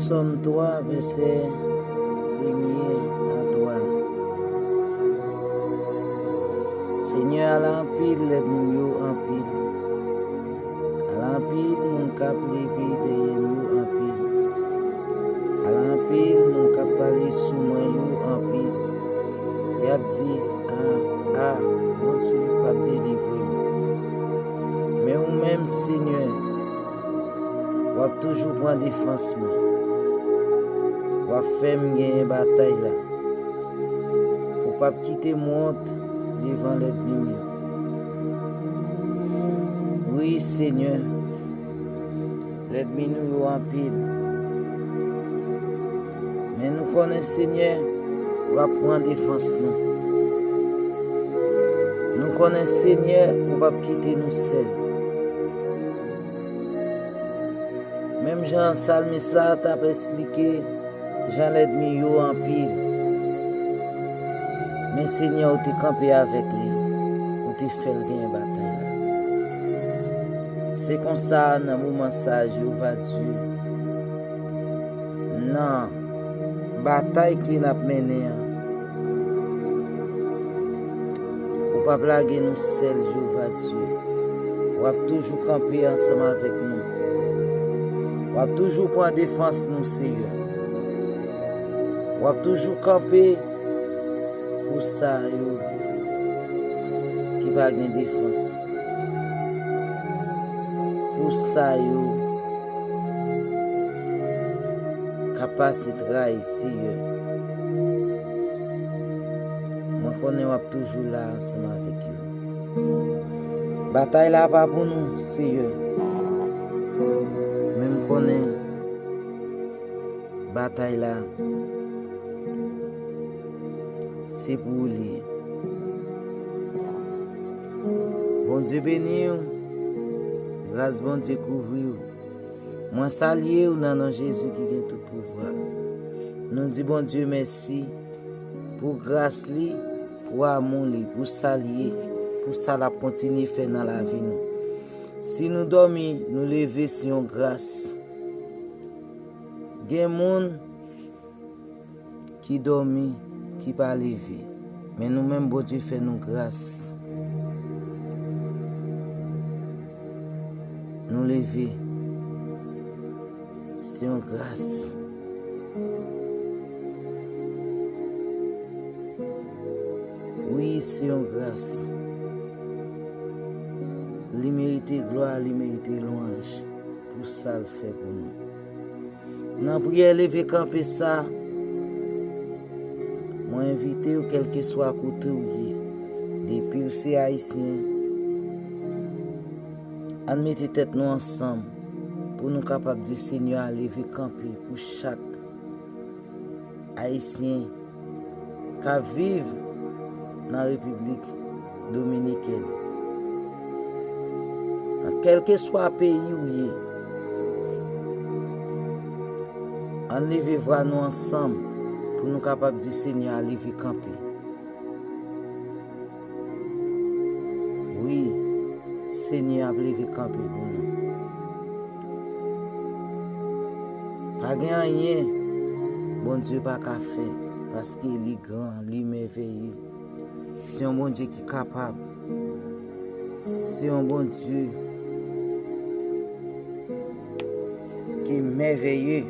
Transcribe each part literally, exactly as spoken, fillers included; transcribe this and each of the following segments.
Sòm twa, vèsè premye a twa. Senyè, ala anpil lènmi m yo anpil. Ala anpil moun k ap leve dèyè m yo anpil. Ala anpil moun k ap pale sou mwen yo anpil. Y ap di, "A, a, Bondye p ap delivre m." Men ou menm, Senyè, w ap toujou pran defans mwen. W ap fè m genyen batay la. Ou p ap kite m wont devan lènmi m yo. Wi, Senyè, lènmi nou yo anpil. Men nou konnen, Senyè, w ap pran defans nou. Nou konnen, Senyè, ou p ap kite nou sèl. Menm jan salmis la t ap esplike jan lènmi yo anpil, men Senyè, ou te kanpe avèk li, ou te fè l genyen batay la. Se konsa, nan moman sa a, Jewova Dye, nan batay ke n ap mennen an, ou p ap lage nou sèl, Jewova Dye. W ap toujou kanpe ansanm avèk nou. W ap toujou pran defans nou, Senyè. W ap toujou kanpe pou sa yo ki pa gen defans. Pou sa yo k ap pase tray, Senyè. Mwen konnen w ap toujou la ansanm avèk yo. Batay la pa pou nou, Senyè. Men m konnen batay la, se pou ou li ye. Bondye beni w. Gras Bondye kouvri w. Mwen salye w nan non Jezi ki gen tout pouvwa. Nou di Bondye mèsi pou gras li, pou amou li, pou sa l ye, pou sa l ap kontinye fè nan lavi nou. Si nou dòmi, nou leve, se yon gras. Gen moun ki dòmi, ki pa leve. Men nou menm, Bondye fè nou gras. Nou leve. Se yon gras. Wi, se yon gras. Li merite glwa, li merite lwanj pou sa l fè pou nou. Nan priyè leve kanpe sa, mwen envite w, kèlkeswa kote w ye, depi w se Ayisyen, ann mete tèt nou ansanm pou nou kapab di Senyè a leve kanpe pou chak Ayisyen k ap viv nan Repiblik Dominikèn. Nan kèlkeswa peyi w ye, ann leve vwa nou ansanm pou nou kapab di Senyè a leve kanpe. Wi, Senyè ap leve kanpe pou nou. Pa gen anyen Bondye pa ka fè, paske li gran, li mèvèye. Se yon Bondye ki kapab. Se yon Bondye ki mèvèye.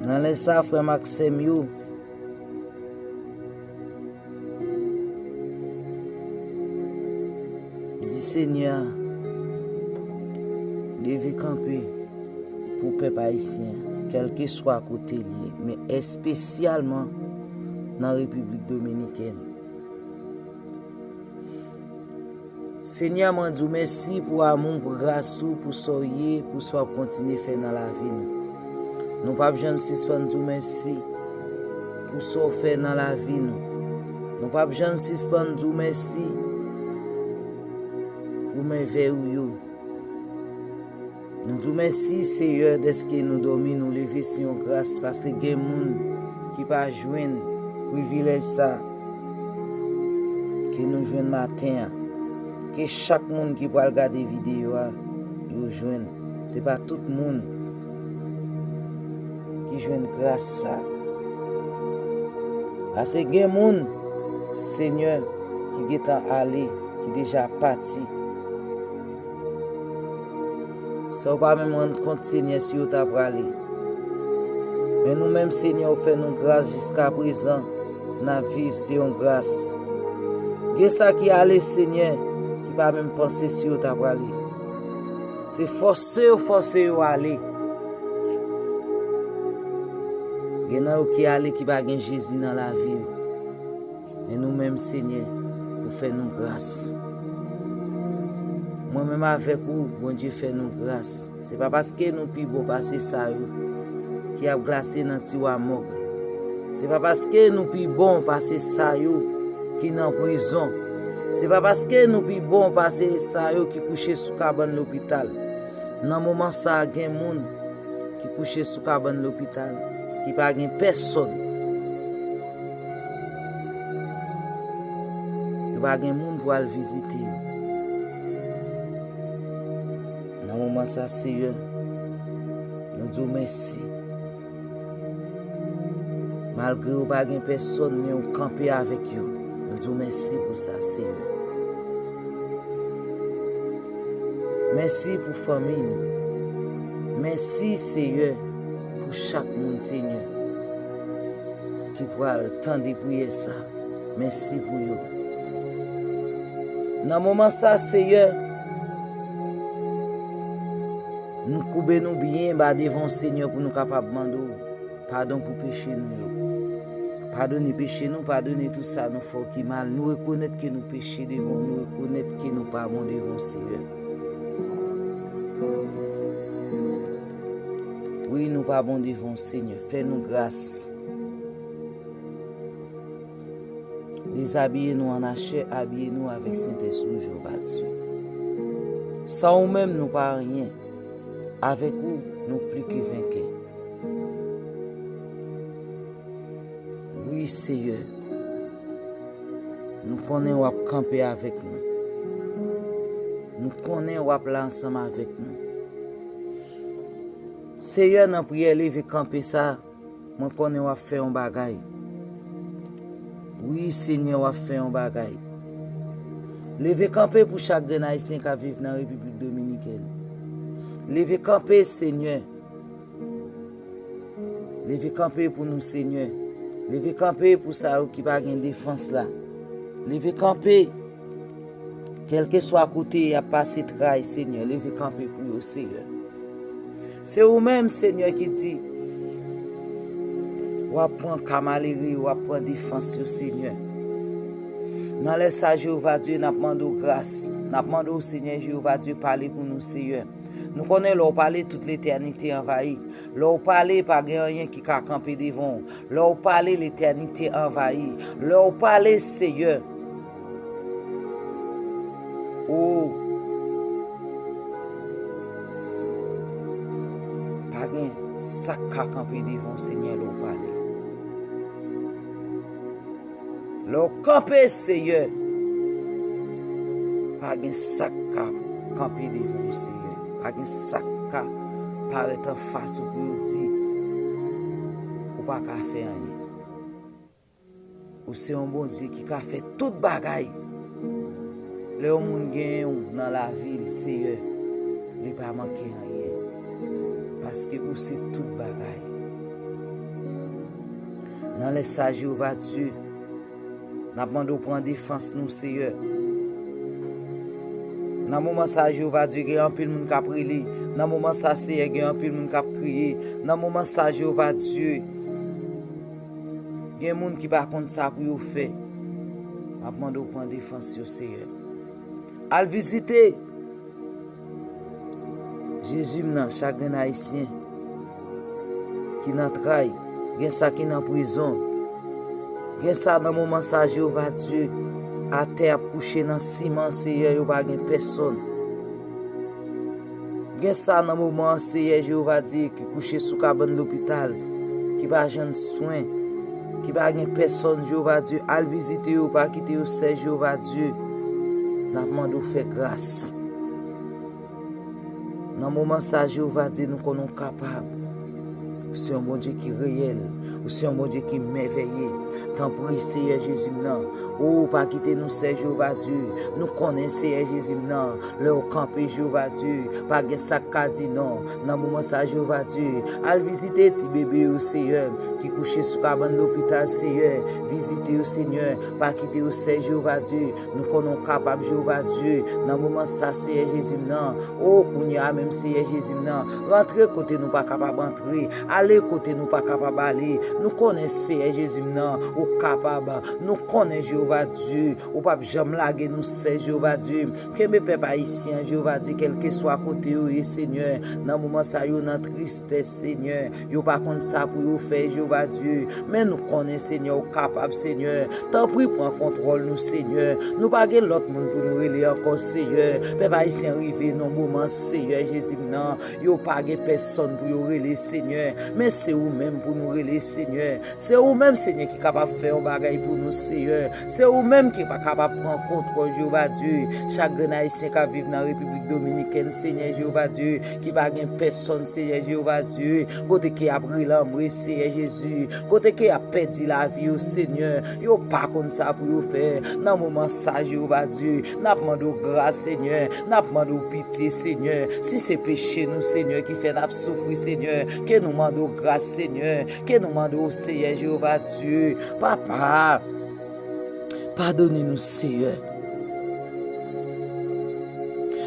Nan lè sa, frè m ak sè m yo, di Senyè a leve kanpe pou pèp ayisyen an, kèlkeswa kote l ye, men espesyalman nan Repiblik Dominikèn. Senyè, mwen di w mèsi pou amou, pou gras ou, pou sa w ye, pou sa w ap kontinye fè nan lavi nou. Nou p ap janm sispann di w mèsi pou sa w fè nan lavi nou. Nou p ap janm sispann di w mèsi pou mèvèy ou yo. Nou di w mèsi, Seyè, dèske nou dòmi, nou leve, se yon gras, paske gen moun ki pa jwenn privilèj sa ke nou jwenn maten an. Ke chak moun ki pral gade videyo a, yo jwenn. Se pa tout moun ki jwenn gras sa. Paske gen moun, Senyè, ki gentan ale, ki deja pati. Sa yo pa menm rann kont, Senyè, si yo ta prale. Men nou menm, Senyè, ou fè nou gras jiska prezan. N ap viv, se yon gras. Gen sa ki ale, Senyè, ki pa menm panse si yo ta prale. Se fòse yo fòse yo ale. Gen nan yo ki ale ki pa gen Jezi nan lavi yo. Men nou menm, Senyè, ou fè nou gras. Mwen menm avèk ou, Bondye fè nou gras. Se pa paske nou pi bon pase sa yo ki ap glase nan tiwa mòg. Se pa paske nou pi bon pase sa yo ki nan prizon. Se pa paske nou pi bon pase sa yo ki kouche sou kabann lopital. Nan moman sa a, gen moun ki kouche sou kabann lopital, ki pa gen pèsòn. Yo pa gen moun pou al vizite yo. Nan moman sa, Seyè, nou di w mèsi. Malgre yo pa gen pèsòn, men ou kanpe avèk yo. Nou di w mèsi pou sa, Seyè. Mèsi pou fanmi nou. Mèsi, Seyè, pou chak moun, Senyè, ki pral tande priyè sa. Mèsi pou yo. Nan moman sa, Seyè, nou koube nou byen ba devan w, Senyè, pou nou kapab mande w padon pou peche nou yo. Padone peche nou, padone tout sa nou fè w ki mal. Nou rekonèt ke nou peche devan w, nou rekonèt ke nou pa bon devan w, Seyè. Wi, nou pa bon devan w, Senyè. Fè nou gras. Dezabiye nou an achè, abiye nou avèk Sentèspri w, Jewova Dye. San ou menm, nou pa anyen. Avèk ou, nou pli ke venkè. Wi, Seyè, nou konnen w ap kanpe avèk nou. Nou konnen w ap la ansanm avèk nou. Seyè, nan priyè leve kanpe sa, mwen konnen w ap fè yon bagay. Wi, Senyè, w ap fè yon bagay. Leve kanpe pou chak grenn Ayisyen k ap viv nan Repiblik Dominikèn. Leve kanpe, Senyè. Leve kanpe pou nou, Senyè. Leve kanpe pou sa yo ki pa gen defans la. Leve kanpe. Kèlkeswa kote y ap pase tray, Senyè, leve kanpe pou yo, Seyè. Se ou menm, Senyè, ki di, w ap pran ka malere yo, w ap pran defans yo, Senyè. Nan lè sa, Jewova Dye, n ap mande w gras. N ap mande w, Senyè Jewova Dye, pale pou nou, Seyè. Nou konnen lè w pale, tout letènite anvayi. Lè w pale, pa gen anyen ki ka kanpe devan w. Lè w pale, letènite anvayi. Lè w pale, Seyè, o, pa gen sa k ka kanpe devan w, Senyè, lè w pale. Lè w kanpe, Seyè, pa gen sa k ka kanpe devan w, Seyè. Pa gen sa k ka parèt anfas ou pou yo di ou pa ka fè anyen. Ou se yon Bondye ki ka fè tout bagay. Lè yon moun genyen w nan lavi l, Seyè, li pa manke anyen. Paske ou se tout bagay. Nan lè sa, Jewova Dye, n ap mande w pran defans nou, Seyè. Nan moman sa, Jewova Dye, gen anpil moun k ap rele. Nan moman sa, Seyè, gen anpil moun k ap kriye. Nan moman sa, Jewova Dye, gen moun ki pa konn sa pou yo fè. M ap mande w pran defans yo, Seyè. Al vizite Jezi m nan, chak grenn Ayisyen ki nan tray, gen sa ki nan prizon, gen sa nan moman sa, Jewova Dye, atè ap kouche nan siman, Seyè, yo pa gen pèsòn. Gen sa nan moman an, Seyè Jewova Dye, ki kouche sou kabann lopital, ki pa jwenn swen, ki pa gen pèsòn, Jewova Dye, al vizite yo, pa kite yo sèl, Jewova Dye. N ap mande w fè gras. Nan moman sa, Jewova Dye, nou konnen w kapab. Ou se yon Bondye ki reyèl. Ou se yon Bondye ki mèvèye. Tanpri, Seyè Jezi m nan. O, pa kite nou sèl, Jewova Dye. Nou konnen, Seyè Jezi m nan, lè w kanpe, Jewova Dye, pa gen sa k ka di non. Nan moman sa, Jewova Dye, al vizite ti bebe yo, Seyè, ki kouche sou kabann lopital, Seyè. Vizite yo, Senyè. Pa kite yo sèl, Jewova Dye. Nou konnen w kapab, Jewova Dye. Nan moman sa, Seyè Jezi m nan, o, kounye a menm, Seyè Jezi m nan, rantre kote nou pa kapab antre, ale kote nou pa kapab ale. Nou konnen, Seyè Jezi m nan, ou kapab. Nou konnen, Jewova Dye, ou p ap janm lage nou sèl, Jewova Dye. Kenbe pèp ayisyen an, Jewova Dye, kèlkeswa kote yo ye, Senyè. Nan moman sa, yo nan tristès, Senyè. Yo pa konn sa pou yo fè, Jewova Dye. Men nou konnen, Senyè, ou kapab, Senyè. Tanpri, pran kontwòl nou, Senyè. Nou pa gen lòt moun pou nou rele ankò, Seyè. Pèp ayisyen rive nan moman, Seyè Jezi m nan. Yo pa gen pèsonn pou yo rele, Senyè. Men se ou menm pou nou rele, Senyè. Se ou menm, Senyè, ki kapab fè yon bagay pou nou, Seyè. Se ou menm ki pa kapab pran kontwòl, Jewova Dye. Chak grenn ayisyen k ap viv nan Repiblik Dominikèn, Senyè Jewova Dye, ki pa gen pèsonn, Seyè Jewova Dye, kote ke y ap relanbre, Seyè Jezi, kote ke y ap pèdi lavi yo, Senyè, yo pa konn sa pou yo fè. Nan moman sa, Jewova Dye, n ap mande w gras, Senyè, n ap mande w pitye, Senyè. Si se peche nou, Senyè, ki fè n ap soufri, Senyè, ke nou mande w gras, Senyè, ke nou mande w, Seyè Jewova Dye, Papa, padone nou, Seyè.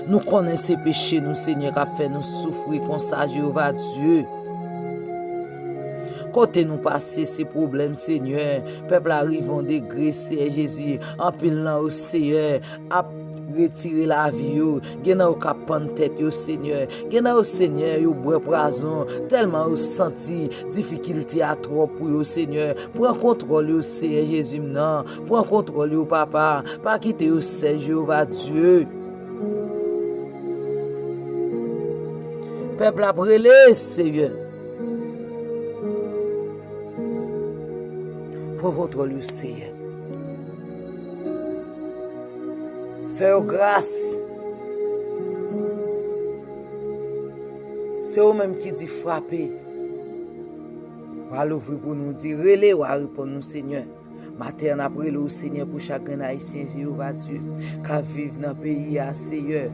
Nou konnen se peche nou, Senyè, k ap fè nou soufri konsa, Jewova Dye. Kote nou pase, se pwoblèm, Senyè. Pèp la rive yon degre, Seyè Jezi. Anpil nan yo, Seyè, ap retire lavi yo. Gen nan yo k ap pann tèt yo, Senyè. Gen nan yo, Senyè, yo bwè pwazon, tèlman yo santi difikilte a twòp pou yo, Senyè. Pran kontwòl yo, Seyè Jezi m nan. Pran kontwòl yo, Papa. Pa kite yo sèl, Jewova Dye. Pèp la ap rele, Seyè. Pran kontwòl yo, Seyè. Fè yo gras. Se ou menm ki di frape. W a louvri pou nou, di rele, w a reponn nou, Senyè. Maten an, n ap rele w, Senyè, pou chak grenn ayisyen, Jewova Dye, k ap viv nan peyi a, Seyè,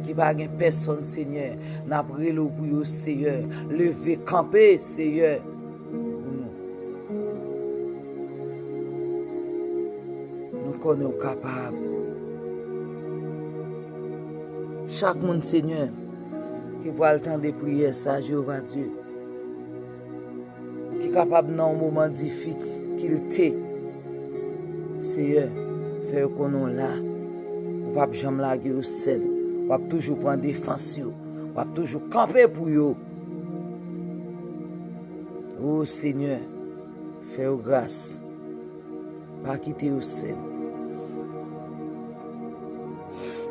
ki pa gen pèsonn, Senyè. N ap rele w pou yo, Seyè. Leve kanpe, Seyè, pou nou. Nou konnen w kapab. Chak moun, Senyè, ki pral tande priyè sa, Jewova Dye, ki kapab nan yon moman difikilte, Seyè, fè yo konnen w la. Ou p ap janm lage yo sèl. W ap toujou pran defans yo. W ap toujou kanpe pou yo. O Senyè, fè yo gras. Pa kite yo sèl.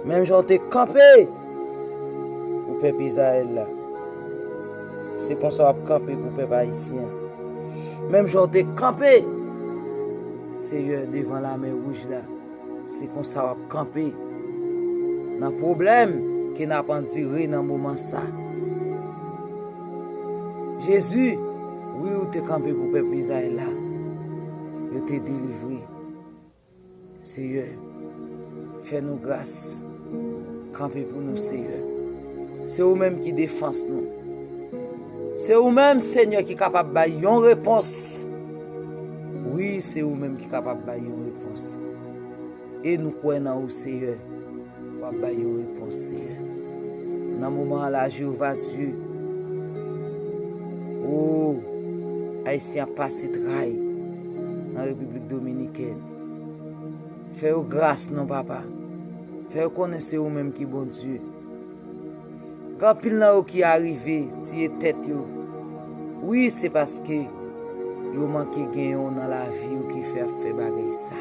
Menm jan w te kanpe pou pèp Izrayèl la, se konsa w ap kanpe pou pèp ayisyen an. Menm jan w te kanpe, Seyè, devan Lamè Wouj la, se konsa w ap kanpe nan pwoblèm ke n ap andire nan moman sa. Jezi, wi, ou te kanpe pou pèp Izrayèl la. Yo te delivre. Seyè, fè nou gras. Kanpe pou nou, Seyè. Se ou menm ki defans nou. Se ou menm, Senyè, ki kapab bay yon repons. Wi, se ou menm ki kapab bay yon repons. E nou kwè nan ou, Seyè. W ap bay yon repons, Seyè. Nan moman an la, Jewova Dye, o, Ayisyen ap pase tray nan Repiblik Dominikèn. Fè yo gras non, Papa. Fè yo konnen se ou menm ki Bondye. Gen anpil nan yo ki arive tiye tèt yo. Wi, se paske yo manke gen yon nan lavi yo ki fè ap fè bagay sa.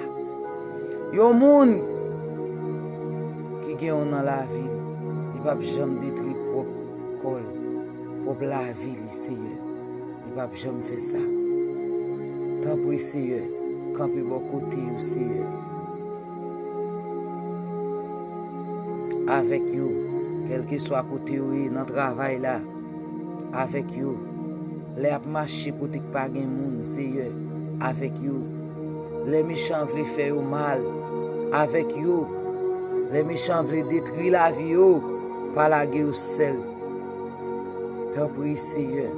Yon moun ki gen yon nan lavi l, li p ap janm detwi pwòp kò l, pwòp lavi li, Seyè. Li p ap janm fè sa. Tanpri, Seyè, kanpe bò kote yo, Seyè. Avèk yo, Kèlkeswa kote yo ye, nan travay la, avèk yo. Lè y ap mache kote k pa gen moun, Seyè, avèk yo. Lè mechan vle fè yo mal, avèk yo. Lè mechan vle detri lavi yo, pa lage yo sèl. Tanpri, Seyè.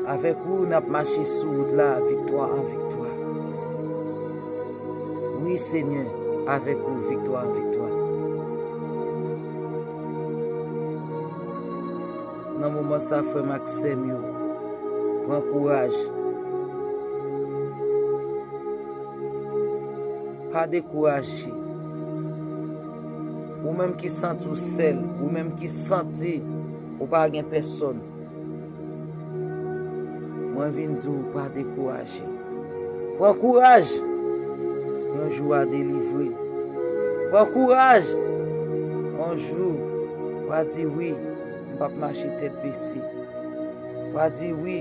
Avèk ou, n ap mache sou wout la, viktwa an viktwa. Wi, Senyè, avèk ou, viktwa an viktwa. Nan moman sa, frè m ak sè m yo, pran kouraj. Pa dekouraje. Ou menm ki santi w sèl, ou menm ki santi ou pa gen pèsòn, mwen vin di w pa dekouraje. Pran kouraj. Yon jou w a delivre. Pran kouraj. Yon jou w a di wi, m p ap mache tèt bese. W a di wi,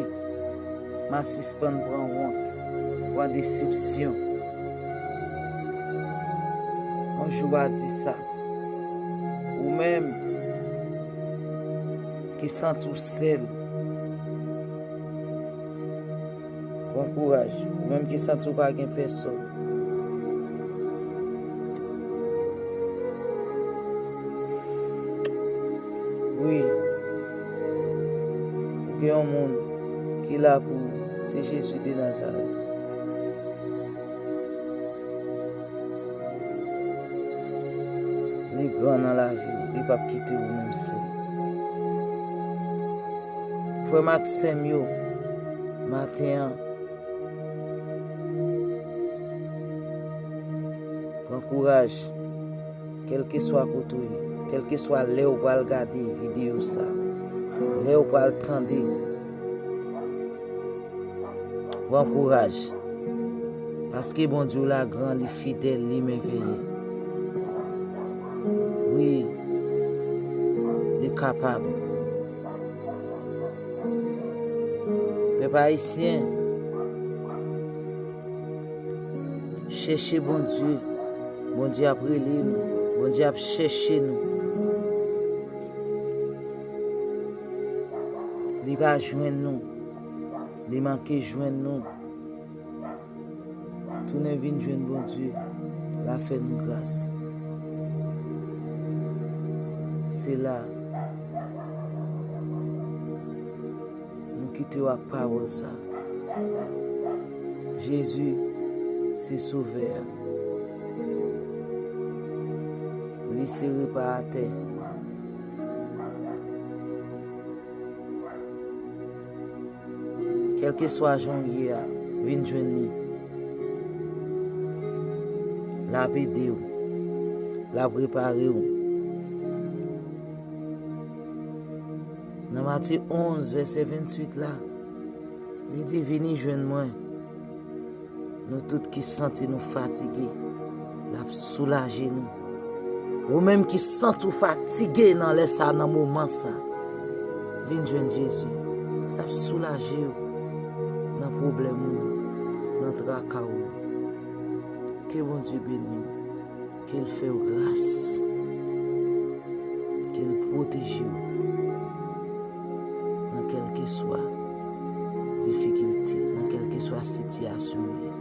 m a sispann pran wont, pran desepsyon. Yon jou w a di sa. Ou menm ki santi w sèl, pran kouraj. Ou menm ki santi w pa gen pèsòn, wi, ou gen yon moun ki la pou ou, se Jezi de Nazarèt. Li gran nan lavi w, li p ap kite w menm sèl. Frè m ak sè m yo, maten an, pran kouraj. Kèlkeswa kote w ye, kèlkeswa lè w pral gade videyo sa, lè w pral tande, pran kouraj. Paske Bondye w la gran, li fidèl, li mèvèye. Wi, li kapab. Pèp ayisyen, chèche Bondye. Bondye ap rele nou. Bondye ap chèche nou. Li pa jwenn nou. Li manke jwenn nou. Tounen vin jwenn Bondye. L a fè nou gras. Se la nou kite w ak pawòl sa. Jezi se Sovè a. Li se Reparatè. Kèlkeswa jan w ye a, vin jwenn li. L ap ede w. L ap repare w. Nan Matye onz, vèsè venntuit la, li di, "Vini jwenn mwen, nou tout ki santi nou fatige, l ap soulaje nou." Ou menm ki santi w fatige nan lè sa, nan moman sa, vin jwenn Jezi. L ap soulaje w nan pwoblèm ou yo, nan traka w yo. Ke Bondye beni w. Ke l fè w gras. Ke l pwoteje w nan kèlkeswa difikilte, nan kèlkeswa sitiyasyon w ye.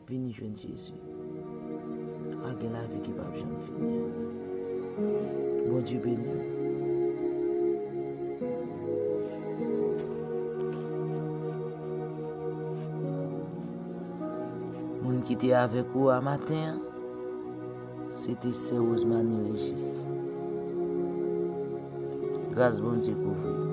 Vini jwenn Jezi. A gen lavi ki p ap janm fini an. Bondye beni w. Moun ki te avèk ou a maten an, se te sè Rosemary Régis. Gras Bondye kouvri w.